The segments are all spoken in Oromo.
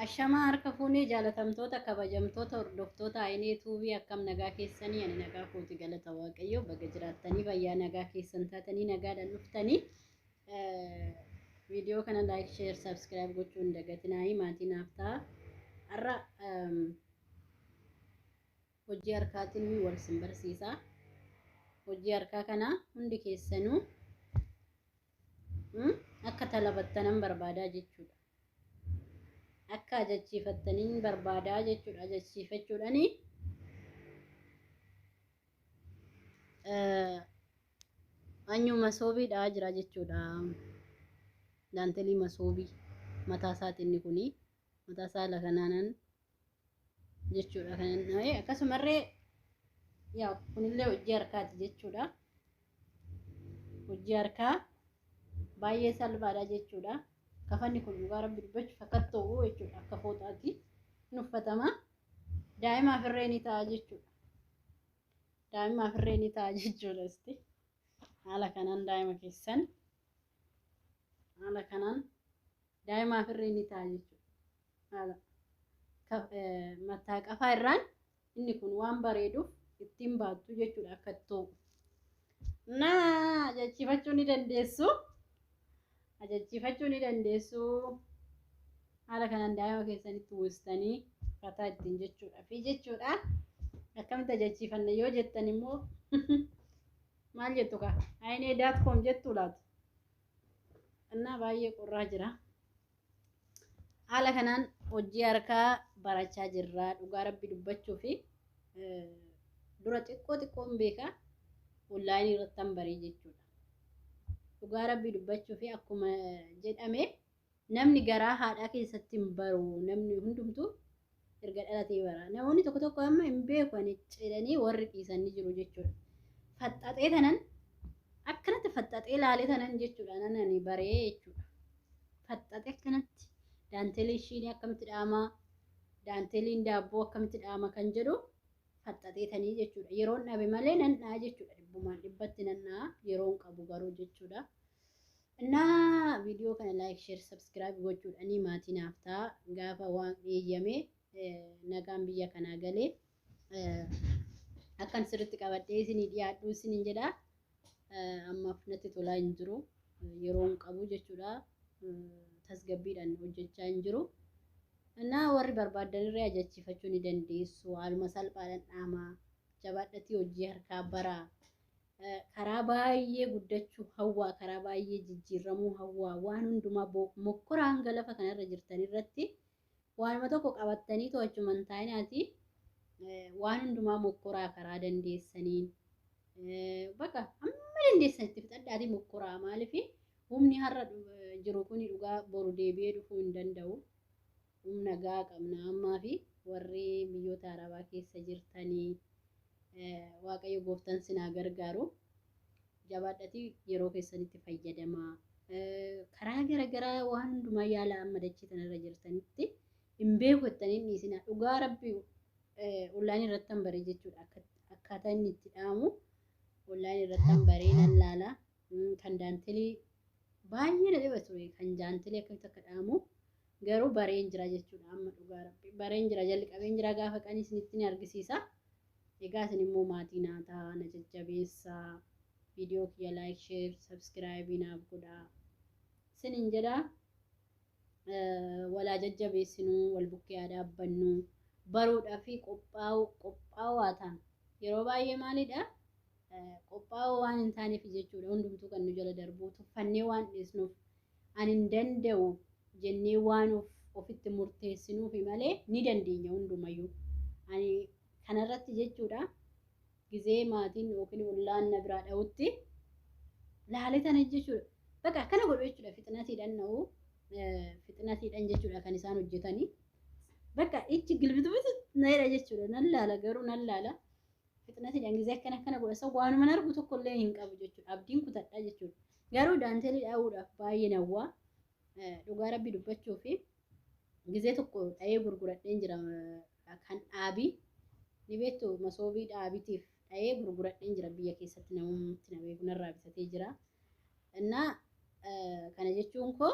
Ashamaa harka fuunee jaalatamtoota kabajamtoota hordoftoota Ayinee Tuubii, akkam nagaa keessanii? Ani nagaa kooti, galata Waaqayyoo. Baga jiraattanii, fayyaa nagaa keessan taatanii nagaadhaan dhuftanii, viidiyoo kana like, share, subscribe gochuu hin dagatinaa, maatii naaf ta'a. Har'a hojii harkaatiin wal sin barsiisa. Hojii harkaa kana hundi keessanuu akka talabattanan barbaadaa jechuudha. Akka ajachiifattaniin barbaadaa jechuudha. Ajachiifachuudhaani anyu masoobii dhaa jira jechuudha. Daantelii masoobii mataa isaati inni kuni mataa isaa lakanaanan jechuudha. Kan akkasumarree yaa kunillee hojii harkaati jechuudha. Hojii harkaa baay'ee salphaadha jechuudha. Kafanni kun dhugaa Rabbi dubbachuuf akka ta'u jechuudha. Akka fooxaati ni uffatama. Daa'imaaf irree ni ta'a jechuudha. Daa'imaaf irree ni ta'a jechuudha. Isti haala kanaan daa'ima keessan haala kanaan daa'imaaf irree ni ta'a jechuudha. Haala mataa qafaa irraan inni kun waan bareeduuf ittiin baattu jechuudha akka ta'u. Naa ajachiifachuu ni dandeessu. Ajachiifachuu ni dandeessu. Haala kanaan daa'ima keessanitti uwwistanii fataa ittiin jechuudha. Fi jechuudha. Akkamitti ajachiifanna yoo jettan immoo maal jettu kaa? Ayinee.com jettu laata? Innaa baay'ee qorraa jira. Haala kanaan hojii harkaa barachaa jirra. Dhugaa Rabbi dubbachuu fi dura xiqqoo xiqqoon beeka, onlaayinii irratti han baree jechuudha. Dhugaa Rabbi dubbachuu fi akkuma jedhame namni garaa haadhaa keessatti hin baru, namni hundumtuu erga dhalatee bara. Namoonni tokko tokko amma hin beeku ani jedhanii warri dhiisan ni jiru jechuudha. Faxxaxee tanan akkanatti faxxaxee laalee tanan jechuudha, nan ani baree jechuudha. Faxxaxee akkanatti daanteelii ishiin akkamitti dhaamaa, daanteeliin daabboo akkamitti dhaama kan jedhu faxxaxeetanii jechuudha. Yeroon dhabe malee nan dha'a jechuudha. Dhibbumaan dhibbatti nan dha'a, yeroon qabu garuu jechuudha. Innaa viidiyoo kana like, share, subscribe gochuudhaanii maatii naaf ta'a. Gaafa waan eeyyame nagaan biyya kanaa galee akkan sirriitti qabadhee isinii dhiyaadhu isiniin jedha. Ammaaf natti tolaa hin jiru. Yeroon qabu jechuudha. Tasgabbiidhaan hojjechaa hin jiru. Innaa warri barbaaddanirree ajachiifachuu ni dandeessu. Haaluma salphaadhaan dhaamaa. Jabaadhatii hojii harkaa baraa. Karaa baay'ee guddachuu hawwaa, karaa baay'ee jijjiirramuu hawwaa, waan hundumaa mokkora hanga lafa kanarra jirtan irratti waanuma tokko qabattanii to'achuman taa'inaati, waan hundumaa mokkoraa karaa dandeessaniin. Bakka amma dandeessan itti fixadhaatii mokkoraa. Maaliif humni har'a jiru kuni dhugaa boru deebi'ee dhufuu hin danda'u. Humna gahaa qabna ammaa fi warri biyyoota Arabaa keessa jirtanii Waaqayyo gooftaan sinaa gargaaru. Jabaadhatii yeroo keessanitti fayyadamaa. Karaa garaagaraa waan hundumaa yaala, amma dachee tanarra jirtanitti hin beeku jettanii hin dhiisinaa. Dhugaa Rabbi onlaayinii irratti han baree jechuudha. Akkaataa inni itti dhaamu onlaayinii irratti han baree nan laala. Kan daantelii baay'ee na dhiba ture. Kan daantelii akkamitti akka dhaamu garuu bareen jira jechuudha. Amma dhugaa Rabbi bareen jira, jalqabeen jira, gaafa qanii isinitti ni argisiisa. Egaa isin immoo maatii naa ta'a, na jajjabeessaa. Viidiyoo kiyya like, share, subscribe naaf godhaa. Isiniin jedha. Walaa jajjabeessinuu, wal bukkee haa dhaabbannu. Baruudhaa fi qophaa'uu haa taanu. Yeroo baay'ee maalidha? Qophaa'uu waan hin taaneef jechuudha. Hundumtuu kan nu jala darbu tuffannee waan dhiisnuuf, ani hin danda'u jennee waan ofitti murteessinuufi malee ni dandeenya hundumayyuu. Ani kanarratti jechuudha, gizee maatiin yookiin ollaan na biraa dha'utti laalee tana jechuudha. Bakka akkana godhu jechuudha, fixnatiidhaan dha'u, fixnatiidhaan jechuudha kan isaan hojjetanii. Bakka ijji gilbitu na jedha jechuudha. Nan laala garuu, nan laala. Fixnatiidhaan gizee akkana akkana godha isa waanuma argu tokko illee hin qabu jechuudha. Abdiin kutadha jechuudha. Garuu daanteelii dha'uudhaaf baay'ee nawwaa. Dhugaa Rabbi dubbachuu fi gizee tokko dha'ee gurguradheen jira, kan dhaabii ni beektu, masoobii dhaabitiif dha'ee gurguradheen jira biyya keessatti, namumti na beeku narraa bitatee jira. Innaa kana jechuun koo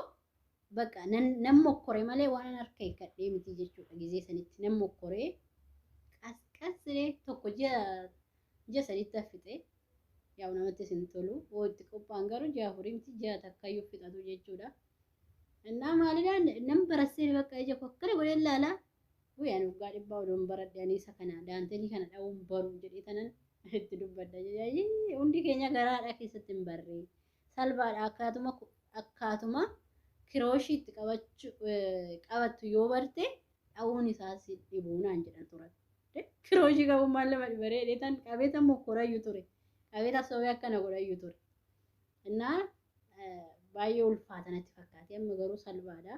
Bakka nan mokkore malee waan harka hiikkadhee miti jechuudha gizee sanitti nan mokkoree qasqasiree tokko ji'a sadiitti haffite. Yaa'u namatti isin tolu hoo itti qophaa'an garuu ji'a afurii miti ji'a takkayyuu fixatu jechuudha. Innaa maalidhaan nan barassee bakka ija koo akkana godhee ilaalaa. Guyyaan waggaa dhibbaa odoon baradhe ani isa kana daantelii kana dha'uun baru jedhee tanan itti dubbadha. Hundi keenya garaadhaa keessatti hin barree. Salphaadha akkaatuma kirooshii itti qabattu yoo barte dha'uun isaas dhibuu naan jedhan turan. Kirooshii qabuun maal nama dhibaree dheetan qabee tan mokkorayyuu ture. Qabee tan soobee akkana godhayyuu ture. Innaa baay'ee ulfaata natti fakkaate amma garuu salphaadha.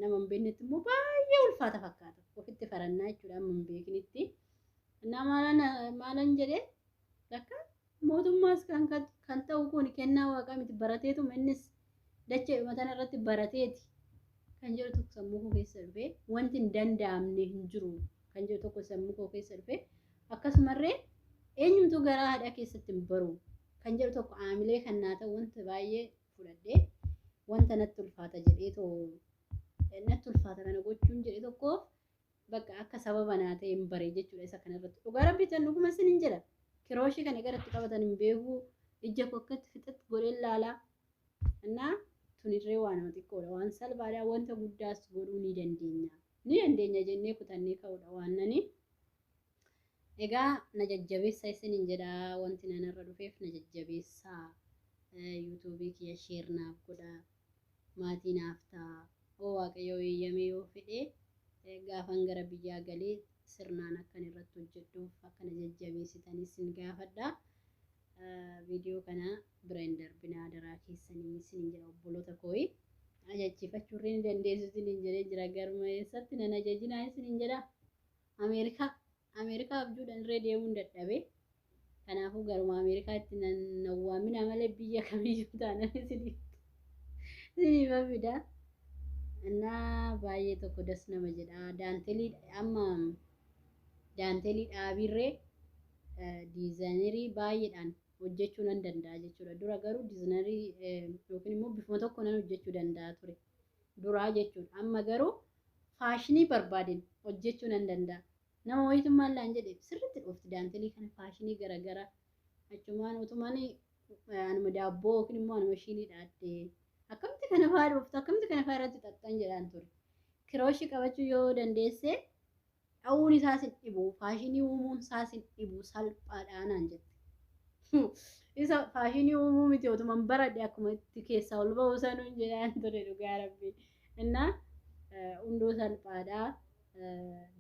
Nama hin beeknetti immoo baay'ee ulfaata fakkaata. Ofitti farannaa jechuudha amma hin beeknetti. Innaa maalan jedhee lakka mootummaas kan ta'u kun kennaa waaqaa miti barateetuma innis dacheedhuma tana irratti barateeti kan jedhu tokko sammuu koo keessa dhufe wanti hin danda'amne hin jiru kan jedhu tokko sammuu koo keessa dhufe akkasumarree eenyumtuu garaa haadhaa keessatti hin baru kan jedhu tokko aamilee kan naa ta'u wanta baay'ee fudhadhee wanta natti ulfaata jedhee too natti ulfaata kana gochuun jedhe tokkoof bakka akka sababa naa ta'e hin bare jechuudha isa kanarratti. Dhugaa rabbii tan dhuguma isin hin jedha. Kirooshii kana garatti qabatan hin beeku. Ija koo akkatti fixatti godhee ilaalaa. Innaa tunirree waan nama xiqqoodha. Waan salphaadha. Wanta guddaas godhuu ni dandeenya. Ni dandeenya jennee kutannee ka'uudha waan nani. Egaa na jajjabeessa isin hin jedha. Wanti nanarra dhufeef na jajjabeessaa. Yuutuubii kiyya share naaf godha. Maatii naaf ta'a. Oo Waaqayyo eeyyamee yoo fedhe gaafan gara biyyaa galee sirnaan akkan irratti hojjedhuuf akkana jajjabeessitanis sin gaafadha. Viidiyoo kana bira hin darbinaa adaraa keessanii isiniin jedha obboloota kooyi. Ajachiifachuu ni dandeessu isiniin jedhee jira garuma eessatti nan ajajinaa isiniin jedha. Ameerikaa abjuudhaan irree deemuun dadhabe. Kanaafuu garuma Ameerikaatti nan waamina malee biyya kamiyyuu taanan isiniif fida. Innaa baay'ee tokko das nama jedha. Daantelii amma daantelii dhaabiirree diizaayinerii baay'eedhaan hojjechuu nan danda'a jechuudha. Dura garuu diizaayinerii yookiin immoo bifuma tokko nan hojjechuu danda'a ture. Duraa jechuudha. Amma garuu faashinii barbaadeen hojjechuu nan danda'a. Nama wayitummaan laan jedhe sirriitti dhoofti daantelii kana faashinii garaagaraa. Achumaan utumaan anuma daabboo yookiin immoo anuma shiinii dhaaddee akkamitti kana fa'aa dhooftu akkamitti kana fa'aa irratti xaxxan jedhaan ture. Kirooshii qabachuu yoo dandeesse dha'uun isaas hin dhibu faashinii uumuun isaas hin dhibu salphaadha naan jette. Isa faashinii uumuu miti otuman baradhe akkuma itti keessaa ol ba'u sanuun jedhaan ture dhugaa rabbi. Innaa hunduu salphaadha.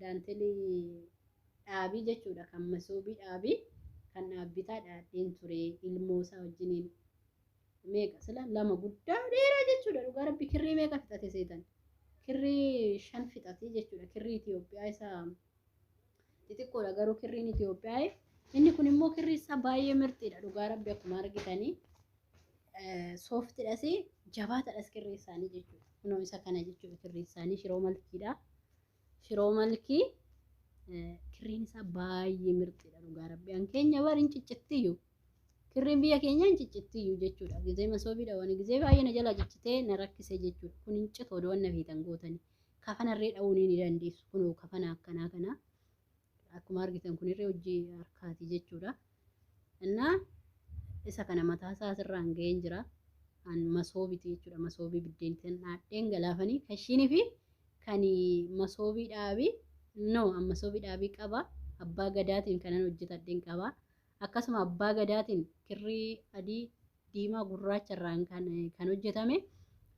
Daantelii dhaabii jechuudha kan masoobii dhaabii kan dhaabbitaa dhaadheen ture ilmoo isaa wajjiniin meeqa sila lama guddaa dheeraa jechuudha dhugaa rabbi kirrii meeqa fixate seetan kirrii 5 fixate jechuudha kirrii Itoophiyaa isa xixiqqoodha garuu kirriin Itoophiyaa inni kun immoo kirrii isaa baay'ee mirxiidha dhugaa rabbi akkuma argitanii sooftidhas jabaatadhas kirrii isaanii jechuudha kunoo isa kana jechuudha kirrii isaanii shiroo malkiidha shiroo malkii kirriin isaa baay'ee mirxiidha dhugaa rabbi an keenya bar hin ciccittiyyuu kirriin biyya keenya hin ciccittiyyuu jechuudha gizee masoobiidha waan gizee baay'ee na jalaa ciccitee na rakkise jechuudha kun hin citu odoo wanna feetan gootanii kafanarree dha'uu ni dandeessu kunoo kafana akkanaa kana akkuma argitan kunirree hojii harkaati jechuudha. Innaa isa kana mataa isaa asirraan ga'een jira. An masoobiti jechuudha. Masoobii biddeen dhaadheen galaafanii kashiinii fi kan masoobii dhaabii no an masoobii dhaabii qaba. Abbaa gadaatiin kanan hojjetadheen qaba. Akkasuma abbaa gadaatiin kirrii adii diimaa gurraacha irraan kan hojjetame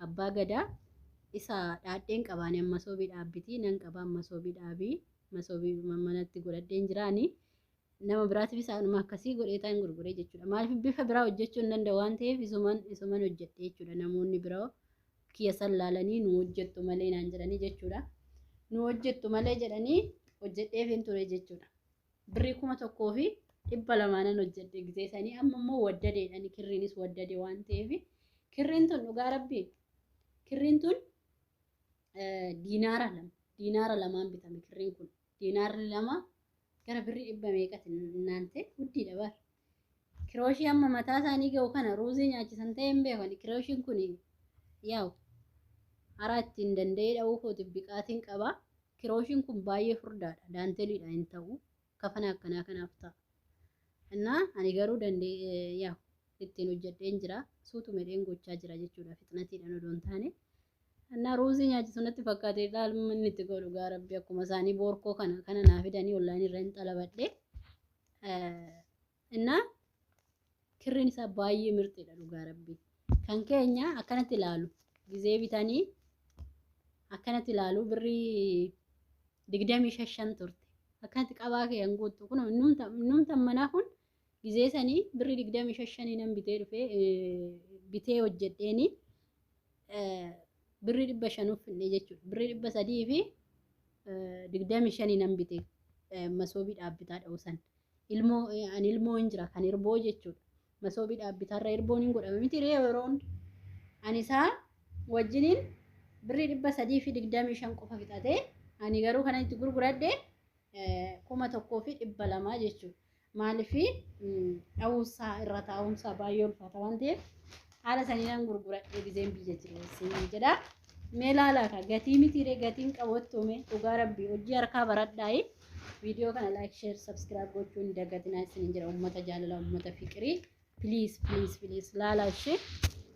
abbaa gadaa isa dhaadheen qabaani masoobii dhaabbitii nan qaba masoobii dhaabii masoobii manatti godhadheen jiraani. Nama biraatiif isaanuma akkasii godhee ta'an gurguree jechuudha. Maaliif bifa biraa hojjechuu hin danda'u waan ta'eef isuman hojjedhe jechuudha. Namoonni biroo kiyya san laalanii nu hojjettu malee naan jedhanii jechuudha. Nu hojjettu malee jedhanii hojjedheef hin ture jechuudha. Birrii 1200 hojjedhe gisee sanii amma immoo waddadeedhani kirriinis waddade waan ta'eef kirriin tun dhugaa rabbii kirriin tun diinaara lamaan bitame kirriin kun diinaarri 2 gara birrii 100 meeqati naante guddiidha bar. Kirooshii amma mataa isaanii ga'u kana ruuzii nyaachisan ta'e hin beekan kirooshiin kun yaa'u Haraa ittiin danda'ee dha'uu kootiif biqaatiin qaba. Kirooshiin kun baay'ee furdaadha. Daanteeliidha hin ta'u. Kafana akkanaa kanaaf ta'a. Innaa ani garuu danda'ee yaa ittiin hojjedheen jira. Suutu medheen gochaa jira jechuudha. Fixnatiidhaan odoo hin taane. Innaa ruuzii nyaachisu natti fakkaate, ilaalma inni itti godhu gaa rabbi akkuma isaanii boorkoo kana kana naa fidanii onlaayinii irra hin xalabadhe. Innaa kirriin isaa baay'ee mirxiidha dhugaa rabbi. Kan keenya akkanatti ilaalu gizee bitanii akkanatti ilaalu birrii 25 turte. Akkanatti qabaa kee hin guuttu. Kun innumtan manaa kun gizee sanii birrii 25 nan bitee dhufee bitee hojjedheeni birrii 500 finne jechuudha. Birrii 325 nan bite masoobii dhaabbitaa dha'u san. Ilmoo ani ilmoo hin jira kan irboo jechuudha. Masoobii dhaabbitaarra irboon hin godhame miti ree yeroo hunda. Ani isaa wajjiniin birrii 325 qofa fixatee ani garuu kana itti gurguradhe 1200 jechuudha. Maaliif dha'uunsaa irra taa'umsaa baay'ee ulfaata waan ta'eef haala saniin gurguradhee gizeen biyya jiru siin jedha. Mee laalaa ka gatii mitiiree gatiin qabattume dhugaa rabbii hojii harkaa baradhaayi. Viidiyoo kana like, share, subscribe gochuun dagatinaa isiniin jira, uummata jaalala, uummata fiqirii. Please, please, please laalaa ishee.